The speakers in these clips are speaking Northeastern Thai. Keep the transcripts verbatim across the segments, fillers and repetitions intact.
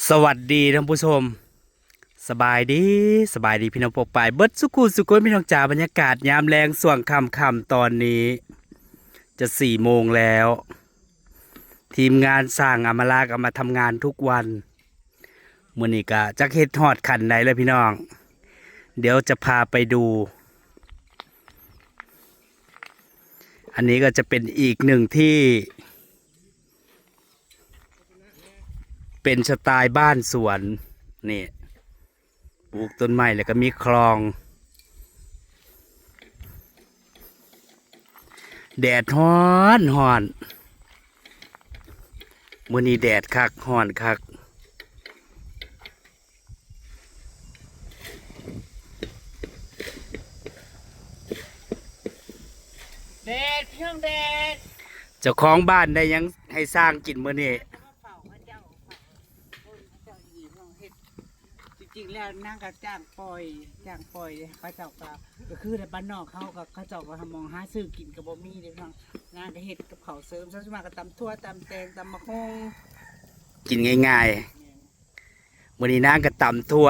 สวัสดีท่านผู้ชม สบายดี สบายดีพี่น้องปกปายเบิดสุขุสุคนพี่น้องจ๋า บรรยากาศยามแลงส่วงค่ำๆตอนนี้ จะสี่โมงแล้ว ทีมงานสร้างอำมาลาก็มาทำงานทุกวัน มื้อนี้ก็จักเฮ็ดฮอดขั้นใดแล้วพี่น้อง เดี๋ยวจะพาไปดู อันนี้ก็จะเป็นอีกหนึ่งที่ เป็นสไตล์บ้านสวน นี่ ปลูกต้นไม้แล้วก็มีคลอง แดดฮ้อนฮ้อน มื้อนี้แดดคัก ฮ้อนคัก แดด พี่น้อง แดด เจ้าของบ้านได้หยังให้สร้างกินมื้อนี้ เจ้าเขาเจ้าอยู่ห้องเฮ็ด จริงๆแล้วนางก็จ้างปล่อย จ้างปล่อย เขาเจ้าก็ ก็คือในบ้านนอกเขาก็ เขาเจ้าก็หาหม่องหาซื้อกินก็บ่มีเด้เนาะ นางก็เฮ็ดกับข้าวเสริม ส่วนมากก็ตำถั่ว ตำแตง ตำบักหุ่ง กินง่ายๆ มื้อนี้นางก็ตำถั่ว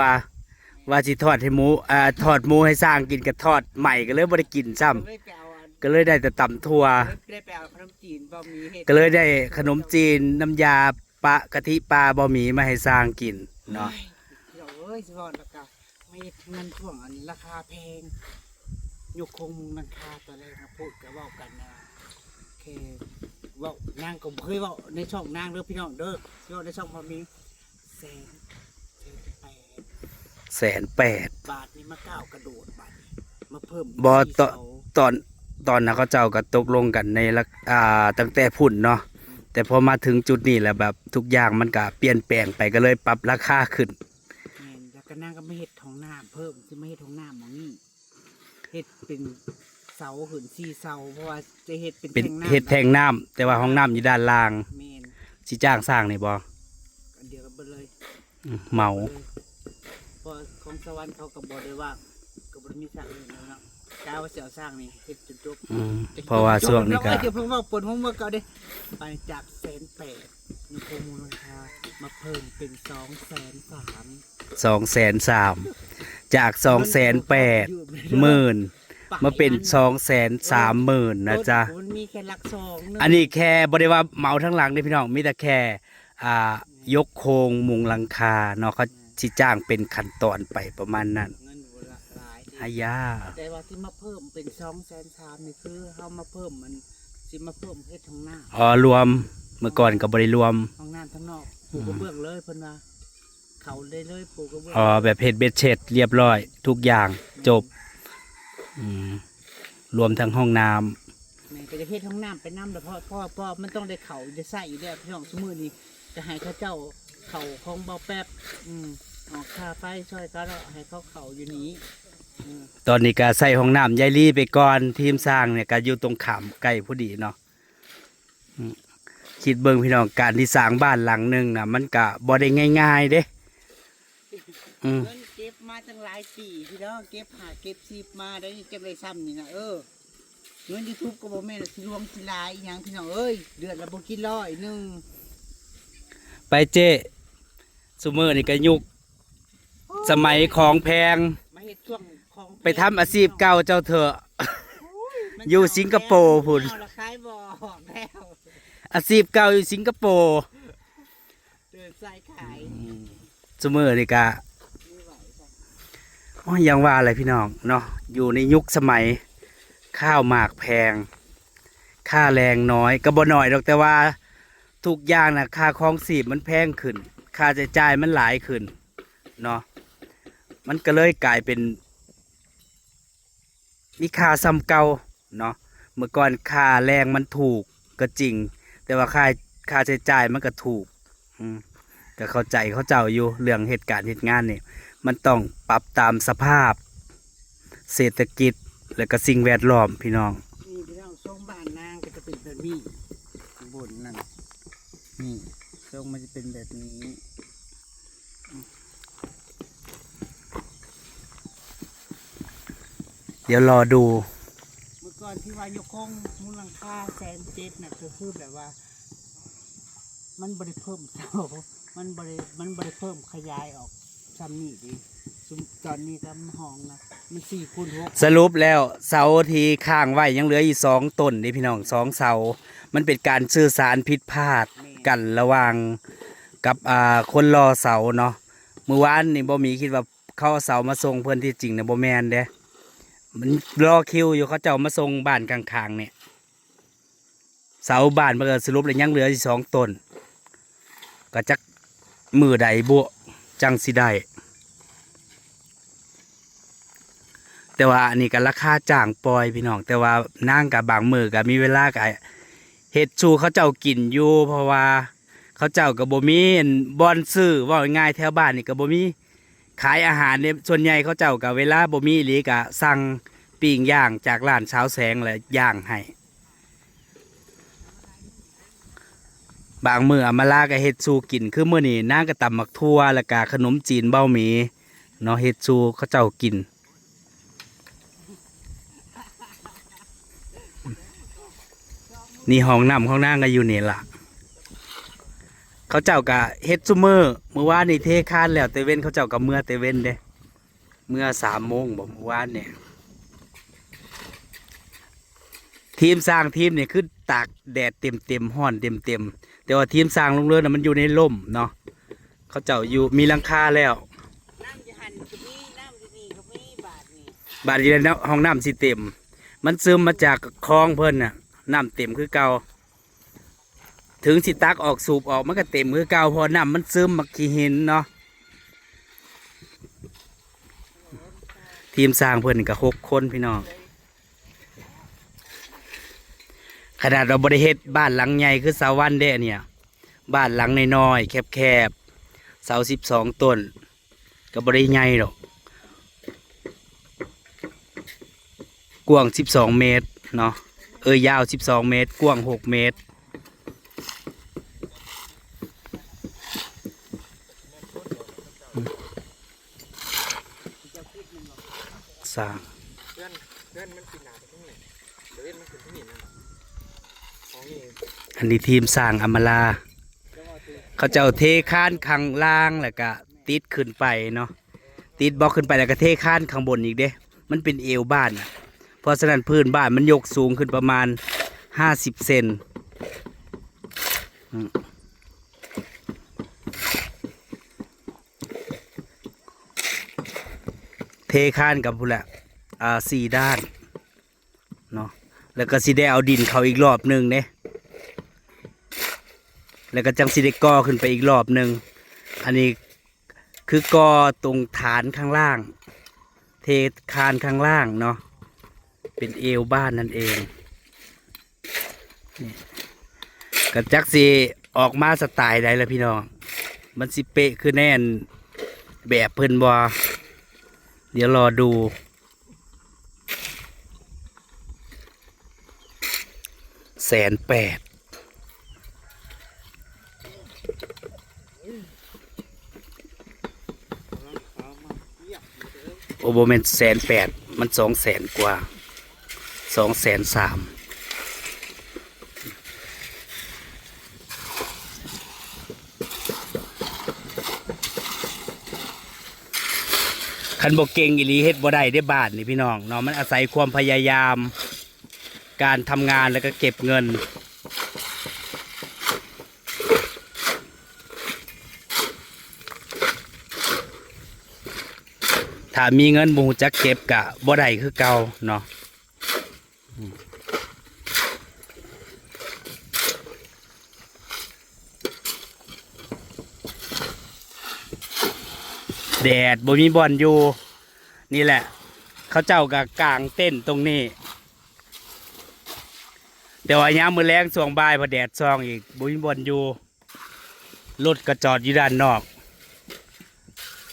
ว่าสิทอดให้หมู อ่า ทอดหมูให้สร้างกินก็ทอดใหม่ก็เลยบ่ได้กินซ้ำ ก็เลยไปเอาอัน ก็เลยได้แต่ตำถั่ว ได้ไปเอาขนมจีนบ่มีเฮ็ด ก็เลยได้ขนมจีนน้ำยาปะกะทิปลาบ่มีมาให้สร้างกินเนาะ โอ้ย พี่น้องเอ้ย สิบอกแล้วก็ไม่เงินช่วงอันราคาแพง ยกโครงมุงหลังคาตอนแรกมาพูดก็เว้ากันนะ แค่เว้านางก็บ่เคยเว้าในช่องนางเด้อพี่น้องเด้อ สิเว้าในช่องบ่มี แสน แสนแปด แสนแปด บาทนี่มาก้าวกระโดดบาทนี่มาเพิ่ม บ่ สี่ ตอน เสา ตอน ตอนนั้นเขาเจ้าก็ตกลงกันในราค- อ่า ตั้งแต่พุ้นเนาะ แต่พอมาถึงจุดนี้แล้วแบบทุกอย่างมันก็เปลี่ยนแปลงไปก็เลยปรับราคาขึ้น แม่น แล้วก็นางก็มาเฮ็ดห้องน้ำเพิ่ม สิมาเฮ็ดห้องน้ำหม่องนี้ เฮ็ดเป็นเสาขึ้นสี่เสา เพราะว่าจะเฮ็ดเป็น เป็น แท่งน้ำ เฮ็ดแท่งน้ำ แต่ว่าห้องน้ำอยู่ด้านล่าง แม่น สิจ้างสร้างนี่บ่ อันเดียวกันเบิดเลย อืม เหมา เบิดเลย เพราะของสวรรค์เขาก็บ่ได้ว่าง ก็บ่ได้มีสร้างนี่เนาะ กะว่าสิเอาสร้างนี่เฮ็ดจนจบ อืม แต่ เพราะว่าช่วงนี้ก็ เดี๋ยวเพิ่งว่าปวดหัวเมื่อเก่าเด้ ไปจากแสนแปด ยกโครงมูลค่ามาเพิ่มเป็นสองแสนสาม สองแสนสาม จากสองแสนแปดหมื่น มาเป็นสองแสนสามหมื่นนะจ๊ะ มันมีแค่หลักสองเนาะ อันนี้แค่บ่ได้ว่าเหมาทั้งหลังเด้อพี่น้อง มีแต่แค่ อ่า ยกโครงมุงหลังคาเนาะ เขาสิจ้างเป็นขั้นตอนไปประมาณนั้น เงินบ่หลายเด้ อายา แต่ว่าที่มาเพิ่มเป็นสองแสนสามนี่คือเฮามาเพิ่มมัน สิมาเพิ่มเฮ็ดห้องน้ำ อ๋อ รวม เมื่อก่อนก็บ่ได้รวม ห้องน้ำข้างนอก ปูกระเบื้องเลยเพิ่นว่า เขาได้เลยปูกระเบื้อง อ๋อ แบบเฮ็ดเบ็ดเสร็จเรียบร้อยทุกอย่าง จบ อืม รวมทั้งห้องน้ำ แม่ก็จะเฮ็ดห้องน้ำไปนำแล้ว เพราะ เพราะ เพราะมันต้องได้เข้าได้ใช้อยู่แล้วพี่น้อง ซุมื้อนี้จะให้เขาเจ้าเข้าของเบาแป๊บ อืม ออกค่าไฟช่วยเขาแล้วให้เขาเข้าอยู่นี้ อืม ตอนนี้ก็ใช้ห้องน้ำยายลีไปก่อน ทีมสร้างเนี่ยก็อยู่ตรงข้ามใกล้พอดีเนาะ อืม คิดเบิ่งพี่น้อง การที่สร้างบ้านหลังหนึ่งน่ะ มันก็บ่ได้ง่ายๆเด้ อืม เงินเก็บมาตั้งหลายปีพี่น้อง เก็บหาเก็บสิบมาได้จังได้ซ้ำนี่นะ เออ เงินยูทูบก็บ่แม่นสิหลวงสิหลายอีหยังพี่น้องเอ้ย เดือนละบ่กี่ร้อยหนึ่ง ไปเจ้ ซุมื้อนี่ก็ยุคสมัยของแพง มาเฮ็ดช่วงของแพง ไปทำอาชีพเก่าเจ้าเถอะ โอ้ย มัน อยู่สิงคโปร์พุ้น เอาละขายบ่ออกแล้ว อาชีพเก่าอยู่สิงคโปร์ เดินสายขาย อืม ซุมื้อนี่ก็ ไม่ไหวจ้ะ โอ้ย ยังว่าอะไรพี่น้องเนาะ อยู่ในยุคสมัยข้าวหมากแพง ค่าแรงน้อย ก็บ่น้อยดอก แต่ว่าทุกอย่างน่ะ ค่าครองชีพมันแพงขึ้น ค่าใช้จ่ายมันหลายขึ้นเนาะ มันก็เลยกลายเป็น มีค่าส่ำเก่าเนาะ เมื่อก่อนค่าแรงมันถูกก็จริง แต่ว่าค่า ค่าใช้จ่ายมันก็ถูก อืม ก็เข้าใจเขาเจ้าอยู่ เรื่องเหตุการณ์เหตุงานนี่ มันต้องปรับตามสภาพเศรษฐกิจ และก็สิ่งแวดล้อมพี่น้อง นี่พี่น้อง ทรงบ้านนางก็จะเป็นแบบนี้ ข้างบนนั่น นี่ ทรงมันจะเป็นแบบนี้ เดี๋ยวรอดู เมื่อก่อน ตอนที่ว่ายกโครงมุงหลังคาแสนเจ็ดน่ะ ก็คือแบบว่า มันบ่ได้เพิ่มเสา มันบ่ได้ มันบ่ได้เพิ่มขยายออกซ้ำนี่ดิ ซุม ตอนนี้ก็ห้องนะ มันสี่คูณหก สรุปแล้วเสาที่ค้างไว้ยังเหลืออีกสองต้นเด้พี่น้อง สองเสา มันเป็นการสื่อสารผิดพลาด แม่น กันระหว่างกับ อ่า คนรอเสาเนาะ มื้อวานนี่บ่มีคิดว่าเขาเอาเสามาส่งเพิ่น ที่จริงนะบ่แม่นเด้ มันรอคิวอยู่ เขาเจ้ามาส่งบ้านข้างๆเนี่ย เสาบ้านมันก็สรุปแล้วยังเหลืออยู่สองต้น ก็จักมื้อใดบุจั่งสิได้ แต่ว่าอันนี้ก็ราคาจ้างปล่อยพี่น้อง แต่ว่านางก็บางมื้อก็มีเวลาก็เฮ็ดสู่เขาเจ้ากินอยู่ เพราะว่าเขาเจ้าก็บ่มีบ่อนซื้อ เว้าง่ายๆแถวบ้านนี่ก็บ่มีขายอาหารเนี่ย ส่วนใหญ่เขาเจ้าก็เวลาบ่มีอีหลีก็สั่งปิ้งย่างจากร้านสาวแสงแล้วย่างให้ บางมื้ออำมาลาก็เฮ็ดสู่กิน คือมื้อนี้นางก็ตำบักถั่ว แล้วก็ขนมจีนเบาหมี่เนาะ เฮ็ดสู่เขาเจ้ากิน นี่ห้องน้ำของนางก็อยู่นี่ล่ะ เขาเจ้าก็เฮ็ดซุมื้อ มื้อวานนี่เทคานแล้วแต่เว็น เขาเจ้าก็เมือแต่เว็นเด้ เมือสามโมงบ่ มื้อวานเนี่ย ทีมสร้างทีมนี่คือตากแดดเต็มๆ ฮ้อนเต็มๆ แต่ว่าทีมสร้างลงเรือน่ะมันอยู่ในร่มเนาะ เขาเจ้าอยู่มีหลังคาแล้ว น้ำอยู่หั่นก็มี น้ำอยู่นี่ก็มี บาดนี่ บาดอยู่ในห้องน้ำสิเต็ม มันซึมมาจากคลองเพิ่นน่ะ น้ำเต็มคือเก่า ถึงสิตักออกสูบออกมันก็เต็มคือเก่า เพราะน้ำมันซึม บักขี้หินเนาะ ทีมสร้างเพิ่นก็หกคนพี่น้อง ขนาดว่าบ่ได้เฮ็ดบ้านหลังใหญ่คือสาววันเด้เนี่ย บ้านหลังน้อยๆ แคบๆ เสาสิบสองต้น ก็บ่ได้ใหญ่ดอก กว้างสิบสองเมตรเนาะ เอ้ย ยาวสิบสองเมตร กว้างหกเมตร สร้าง เพื่อนเพื่อนมันสิหนาไปตรงนี้ เดี๋ยวมันขึ้นที่นี่นะ ของนี่ อันนี้ทีมสร้างอำมาลา เขาเจ้าเทคานข้างล่างแล้วก็ติดขึ้นไปเนาะ ติดบล็อกขึ้นไปแล้วก็เทคานข้างบนอีกเด้ มันเป็นเอวบ้านน่ะ เพราะฉะนั้นพื้นบ้านมันยกสูงขึ้นประมาณห้าสิบเซน อืม เทคานกับพุ้นแหละ อ่า สี่ด้านเนาะ แล้วก็สิได้เอาดินเข้าอีกรอบหนึ่งเด้ แล้วก็จั่งสิได้ก่อขึ้นไปอีกรอบหนึ่ง อันนี้คือก่อตรงฐานข้างล่าง เทคานข้างล่างเนาะ เป็นเอวบ้านนั่นเอง นี่ ก็จักสิออกมาสไตล์ใดล่ะพี่น้อง มันสิเป๊ะคือแน่นแบบเพิ่นบ่ เดี๋ยวรอดู แสนแปด โอ้ บ่แม่นแสนแปด มันสองแสนกว่า สองแสนสาม คันบ่เก่งอีหลีเฮ็ดบ่ได้เด้บ้านนี่พี่น้องเนาะ มันอาศัยความพยายาม การทำงานแล้วก็เก็บเงิน ถ้ามีเงินบ่ฮู้จักเก็บก็บ่ได้คือเก่าเนาะ แดดบ่มีบ่อนอยู่ นี่แหละ เขาเจ้าก็กางเต็นท์ตรงนี้ แต่ว่ายามมื้อแลงช่วงบ่ายพอแดดส่องอีก บ่มีบ่อนอยู่ รถก็จอดอยู่ด้านนอก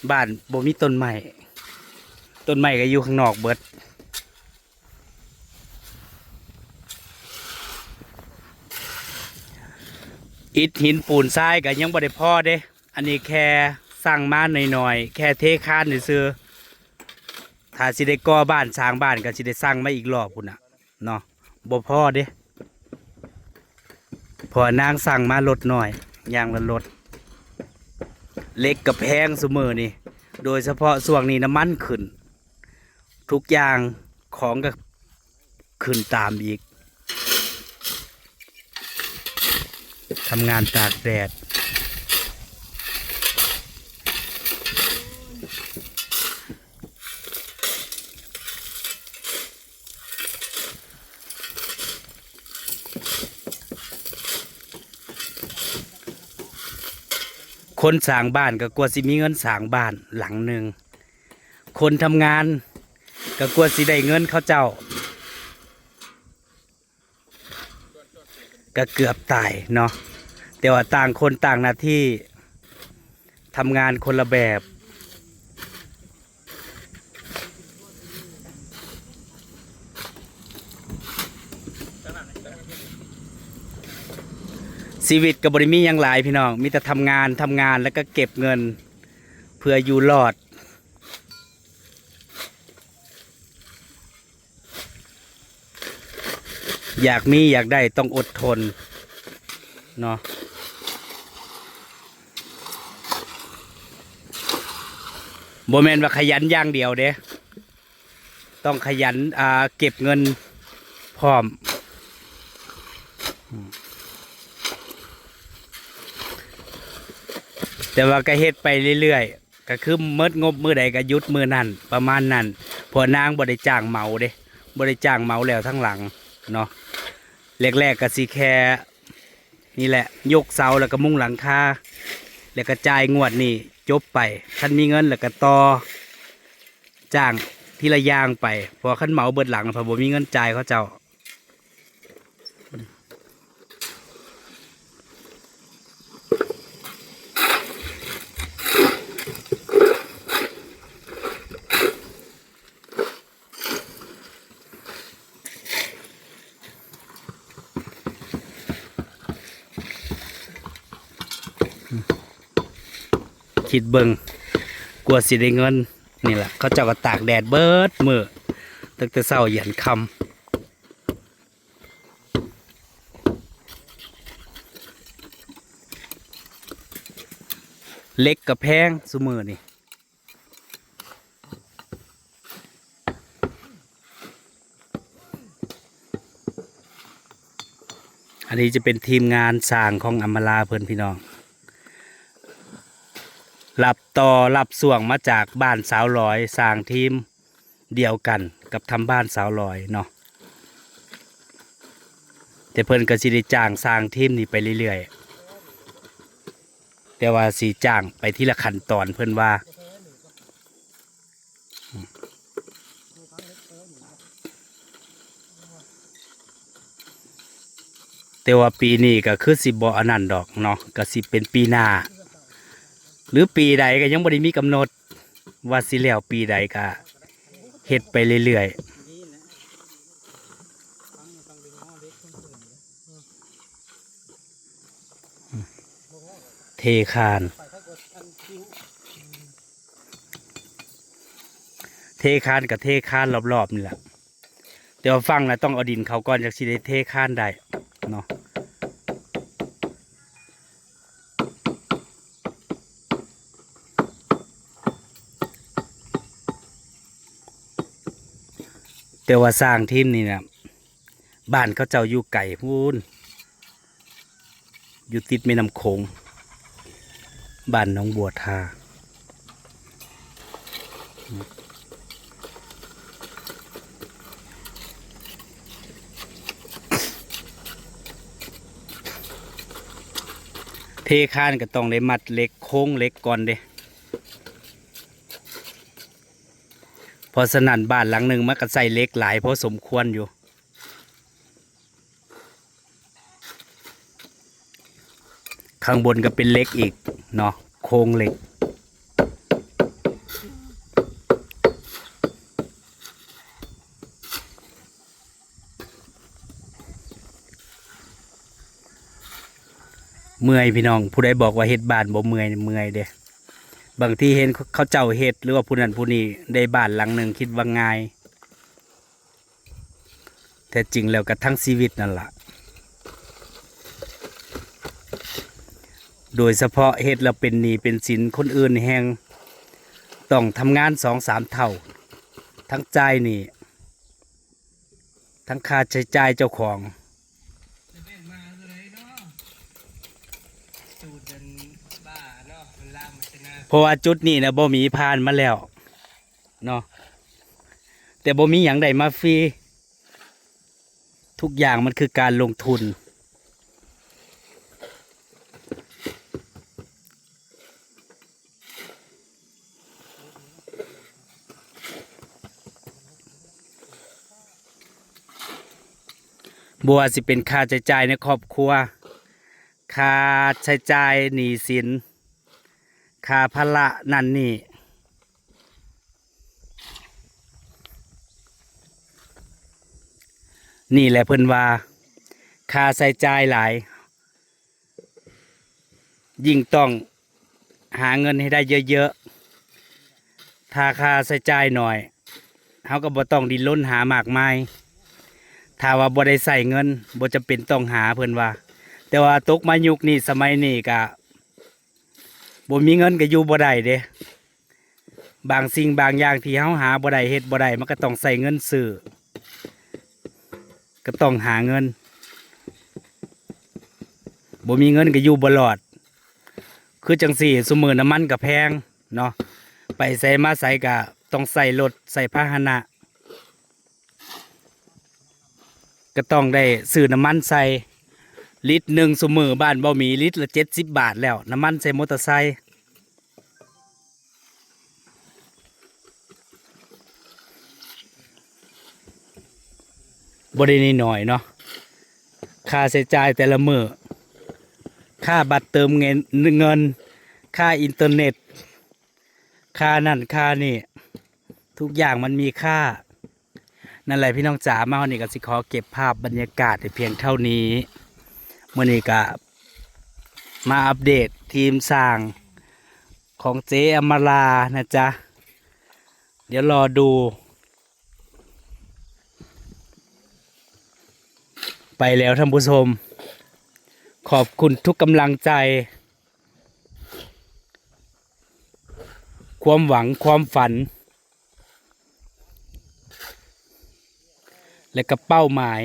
บ้านบ่มีต้นไม้ ต้นไม้ก็อยู่ข้างนอกเบิด อิฐหินปูนทรายก็ยังบ่ได้พอเด้ อันนี้แค่สั่งมาหน่อยๆ แค่เทคานซื่อๆ ถ้าสิได้ก่อบ้านสร้างบ้านก็สิได้สั่งมาอีกรอบพุ้นน่ะเนาะ บ่พอเด้ เพราะว่านางสั่งมารถน้อย อย่างละรถ เหล็กก็แพงซุมื้อนี่ โดยเฉพาะช่วงนี้น้ำมันขึ้น ทุกอย่าง ของก็ขึ้นตามอีก ทำงานตากแดด คนสร้างบ้านก็กว่าสิมีเงินสร้างบ้านหลังหนึ่ง คนทำงานก็กว่าสิได้เงินเขาเจ้า ก็เกือบตายเนาะ แต่ว่าต่างคนต่างหน้าที่ ทำงานคนละแบบ ชีวิตก็บ่ได้มีหยังหลายพี่น้อง มีแต่ทำงาน ทำงานแล้วก็เก็บเงิน เพื่ออยู่รอด อยากมีอยากได้ต้องอดทนเนาะ บ่แม่นว่าขยันอย่างเดียวเด้ ต้องขยัน อ่า เก็บเงินพร้อม แต่ว่าก็เฮ็ดไปเรื่อยๆ ก็คือหมดงบมื้อใดก็หยุดมื้อนั้น ประมาณนั้น เพราะนางบ่ได้จ้างเหมาเด้ บ่ได้จ้างเหมาแล้วทั้งหลังเนาะ แรกๆ ก็สิแค่นี่แหละ ยกเสาแล้วก็มุงหลังคา แล้วก็จ่ายงวดนี้จบไป คันมีเงินแล้วก็ต่อ จ้างทีละอย่างไป เพราะว่าคันเหมาเบิดหลัง เพราะบ่มีเงินจ่ายเขาเจ้า คิดเบิ่ง กว่าสิได้เงิน นี่แหละ เขาเจ้าก็ตากแดดเบิดมื้อ ตั้งแต่เช้ายันค่ำ เหล็กก็แพงซุมื้อนี่ อันนี้จะเป็นทีมงานสร้างของอำมาลาเพิ่นพี่น้อง รับต่อรับส่วงมาจากบ้านสาวหลอย สร้างทีมเดียวกันกับทำบ้านสาวหลอยเนาะ แต่เพิ่นก็สิได้จ้างสร้างทีมนี้ไปเรื่อยๆ แต่ว่าสิจ้างไปทีละขั้นตอนเพิ่นว่า แต่ว่าปีนี้ก็คือสิบ่อันนั้นดอกเนาะ ก็สิเป็นปีหน้า หรือปีใดก็ยังบ่ได้มีกำหนด ว่าสิแล้วปีใดก็เฮ็ดไปเรื่อยๆ เทคาน เทคานกับเทคานรอบๆนี่แหละ แต่ว่าฝั่งน่ะต้องเอาดินเข้าก่อน จั่งสิได้เทคานได้เนาะ แต่ว่าสร้างทีมนี่นะ บ้านเขาเจ้าอยู่ไกลพู้น อยู่ติดแม่น้ำโขง บ้านหนองบัวทา เทคานก็ต้องได้มัดเหล็ก โครงเหล็กก่อนเด้ เพราะฉะนั้นบ้านหลังหนึ่งมันก็ใช้เหล็กหลายพอสมควรอยู่ ข้างบนก็เป็นเหล็กอีกเนาะ โครงเหล็ก เมื่อยพี่น้อง ผู้ใดบอกว่าเฮ็ดบ้านบ่เมื่อย เมื่อยเด้ บางทีเห็นเขาเจ้าเฮ็ด หรือว่าผู้นั้นผู้นี้ได้บ้านหลังหนึ่งคิดว่าง่าย แถ แต่จริงแล้วก็ทั้งชีวิตนั่นล่ะ โดยเฉพาะเฮ็ดแล้วเป็นหนี้เป็นสินคนอื่นแฮ่งต้องทำงานสองสามเท่า ทั้งจ่ายหนี้ ทั้งค่าใช้จ่ายเจ้าของ เพราะว่าจุดนี้นะบ่มีผ่านมาแล้วเนาะ แต่บ่มีหยังได้มาฟรี ทุกอย่างมันคือการลงทุน บ่ว่าสิเป็นค่าใช้จ่ายในครอบครัว ค่าใช้จ่ายหนี้สิน ค่าภาระนั่นนี่ นี่แหละเพิ่นว่า ค่าใช้จ่ายหลาย ยิ่งต้องหาเงินให้ได้เยอะๆ ถ้าค่าใช้จ่ายน้อย เฮาก็บ่ต้องดิ้นรนหามากมาย ถ้าว่าบ่ได้ใช้เงิน บ่จำเป็นต้องหา เพิ่นว่า แต่ว่าตกมายุคนี้สมัยนี้ก็ บ่มีเงินก็อยู่บ่ได้เด้ บางสิ่งบางอย่างที่เฮาหาบ่ได้ เฮ็ดบ่ได้ มันก็ต้องใช้เงินซื้อ ก็ต้องหาเงิน บ่มีเงินก็อยู่บ่รอด คือจั่งซี้ ซุมื้อน้ำมันก็แพงเนาะ ไปไสมาไสก็ต้องใช้รถ ใช้พาหนะ ก็ต้องได้ซื้อน้ำมันใส่ ลิตรหนึ่งซุมื้อบ้านบ่มี ลิตรละเจ็ดสิบบาทแล้ว น้ำมันใส่มอเตอร์ไซค์ บ่ได้น้อยๆเนาะ ค่าใช้จ่ายแต่ละมื้อ ค่าบัตรเติมเงิน เงิน ค่าอินเทอร์เน็ต ค่านั่นค่านี่ ทุกอย่างมันมีค่า นั่นแหละพี่น้องจ๋า มาฮอดนี่ก็สิขอเก็บภาพบรรยากาศไว้เพียงเท่านี้ มื้อนี้ก็มาอัปเดตทีมสร้างของเจ๊อมรานะจ๊ะ เดี๋ยวรอดู ไปแล้วท่านผู้ชม ขอบคุณทุกกำลังใจ ความหวัง ความฝัน และก็เป้าหมาย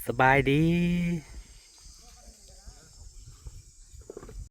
สบายดี